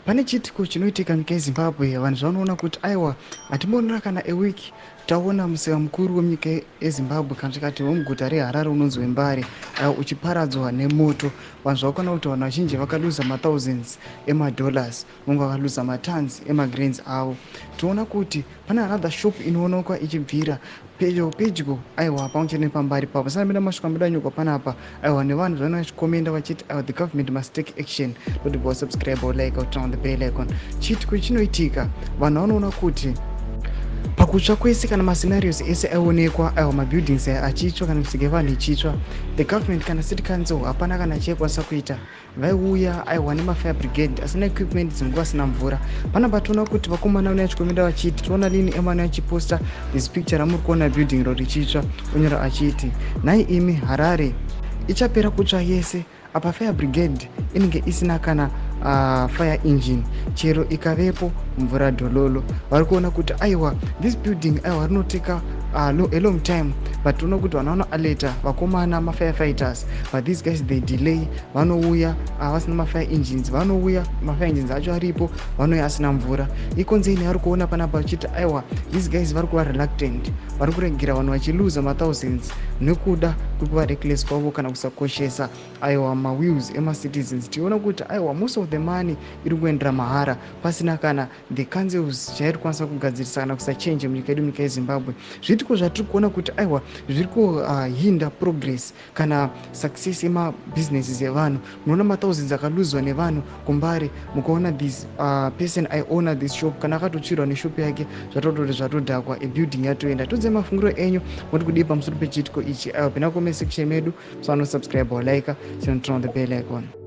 Pane chiitiko chinoitika nyika yeZimbabwe, vanhu zvavanoona kuti aiwa, hatimboonera kana a week taona musika mukuru wemunyika yeZimbabwe, kana tikati wemuguta reHarare unonzi weMbare, aiwa, uchiparadzwa nemoto. Vanhu zvavakuona kuti vanhu vazhinji vakaluza mathousands emadollars, vamwe vakaluza matons emagrains avo. Tinoona kuti pane another shop inoonekwa ichibvira pedyo pedyo, aiwa, pamwe chete nepaMbare papo. Sanapinda masvika mudanyorwa panapa, aiwa, nevanhu vanenge vachikomenda vachiti, aiwa, the government must take action. Don't go subscribe or like or turn on the bell icon. Chiitiko chinoitika, vanhu vanoona kuti pakutsva kwese kana mascenarios ese aionekwa, aiwa, mabuildings aya achitsva kana misika yevanhu ichitsva, the government kana city council hapana kana chaikwanisa kuita. Vaiuya, aiwa, nemafire brigade asina equipment, dzinguva asina mvura. Panapa toona kuti vakomana vane vachikomenda vachiti, toona lini emana achiposta this picture ramuri kuona, building ro richitsva, onyora achiti, "Nhai imi, Harare ichapera kutsva yese apa fire brigade inenge isina kana fire engine, chero ikavepo mvura dhololo." Vari kuona kuti, aiwa, this building, aiwa, rinoteka a long time, but toona kuti vanhu vanoaleta vakomana mafirefighters, but these guys, they delay. Vanouya vasina mafire engines, vanouya mafire engines acho aripo, vanouya asina mvura. Ikonzeni vari kuona panapa vachiti, aiwa, these guys vari kuva reluctant, vari kuregera vanhu vachiluza mathousands nekuda kwekuva reckless kwavo kana kusakoshesa, aiwa, mawills emacitizens. Tiona kuti, aiwa, most of the money iri kuendera mahara pasina kana the councils chairi kukwanisa kugadzirisa kana kusachange munyika yedu, munyika yeZimbabwe. Zviitiko zvatiri kuona kuti, aiwa, zviri kuhinda progress kana success yemabusinesses evanhu. Munoona mathousands akaluzwa nevanhu kuMbare. Mukaona this person aiowna this shop, kana akatotsvirwa neshop yake, zvatototi zvatodhakwa, abuilding yatoenda. Todzai mafungiro enyu, moti kudii pamusoro pechiitiko ichi? Aiwa, pina comment section medu. So anosubscribe or like, turn on the bell icon.